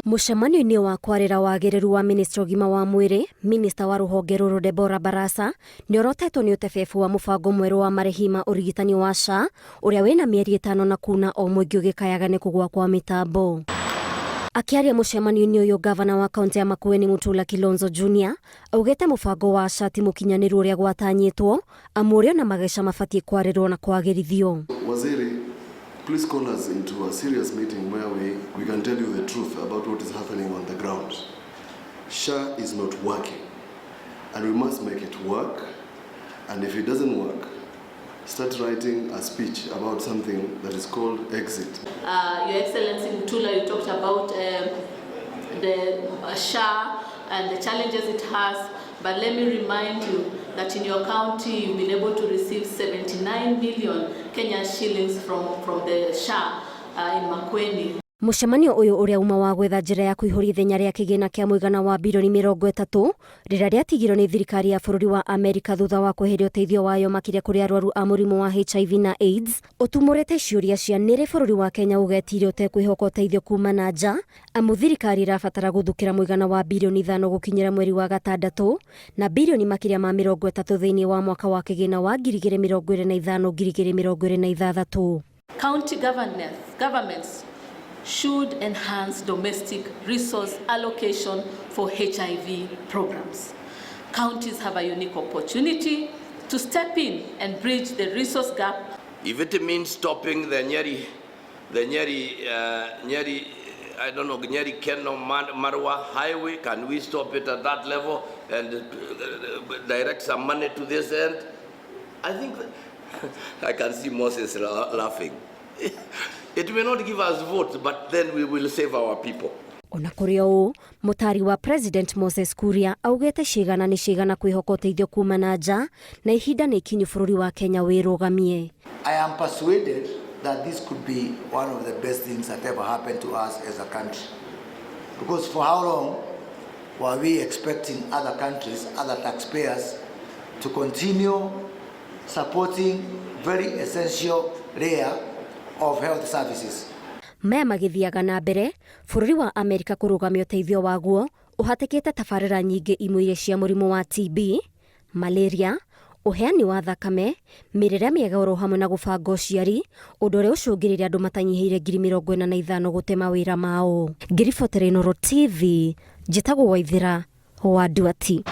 Mũcemanio-inĩ wa kwarĩra wagĩrĩru wa ministry ũgima wa mwĩrĩ, minista wa rũhonge rũrũ Deborah Barasa nĩorotetwo nĩ ũtebebu wa mũbango mwerũ wa marĩhi ma ũrigitani wa SHA ũrĩa wĩna mĩeri ĩtano na kuna o mũingĩ ũgĩkayaga nĩ kũgũa kwa mĩtambo. Akĩaria mũcemanio-inĩ ũyũ ngavana wa kaunti ya Makueni Mutula Kilonzo Junior augĩte mũbango wa SHA ti mũkinyanĩru ũrĩa gwatanyĩtwo amu ũrĩ ona mageca mabatiĩ kwarĩrwo na kwagĩrithio. Waziri, please call us into a serious meeting where we can tell you the truth about what is happening on the ground. SHA is not working, and we must make it work. And if it doesn't work, start writing a speech about something that is called exit. Your Excellency Mutula, you talked about the SHA and the challenges it has, but let me remind you that in your county you've been able to receive 79 million Kenyan shillings from the SHA in Makueni. Mũcemanio ũyũ ũrĩa uma wa gwetha njĩra ya kũihũria ithenya rĩa kĩgĩna kĩa mũigana wa birioni 30 rĩrĩa rĩatigirwo nĩ thirikari ya bũrũri wa Amerika thutha wa kweheria ũteithio wayo makĩria kũrĩ arwaru a mũrimũ wa HIV na AIDS ũtumũrĩte ciũria cia nĩrĩ bũrũri wa Kenya ũgetirie ũtekwĩhoka ũteithio kuma na nja amu thirikari ĩrabatara gũthukĩra mũigana wa birioni 5 gũkinyĩra mweri wa gatandatũ na birioni makĩria ma 30 thĩinĩ wa mwaka wa kĩgĩna wa 2025 2026. County governments should enhance domestic resource allocation for HIV programs. Counties have a unique opportunity to step in and bridge the resource gap. If it means stopping the Nyeri, I don't know, Nyeri Keno Marwa highway, can we stop it at that level and direct some money to this end? I think that, I can see Moses laughing. It may not give us votes, but then we will save our people. Ona kũrĩ o ũũ, mũtari wa President Moses Kuria augĩte ciĩgana nĩ ciĩgana kwĩhoka ũteithio kuma na nja na ihinda nĩ ikinyu bũrũri wa Kenya wĩrũgamie. I am persuaded that this could be one of the best things that ever happened to us as a country. Because for how long were we expecting other countries, other taxpayers, to continue supporting very essential layer of health services? Maya magĩthiaga na mbere bũrũri wa Amerika kũrũgamia ũteithio waguo ũhatĩkĩte tabarĩra nyingĩ imwe iria cia mũrimũ wa TB, malaria, ũheani wa thakame, mĩrĩre mĩega oro hamwe na gũbanga ũciari, ũndũ ũrĩa ũcũngĩrĩire andũ matanyihĩire 45,000 gũte mawĩra mao. Ngĩribotera Inooro TV, njĩtagwo Waithĩra wa Nduati.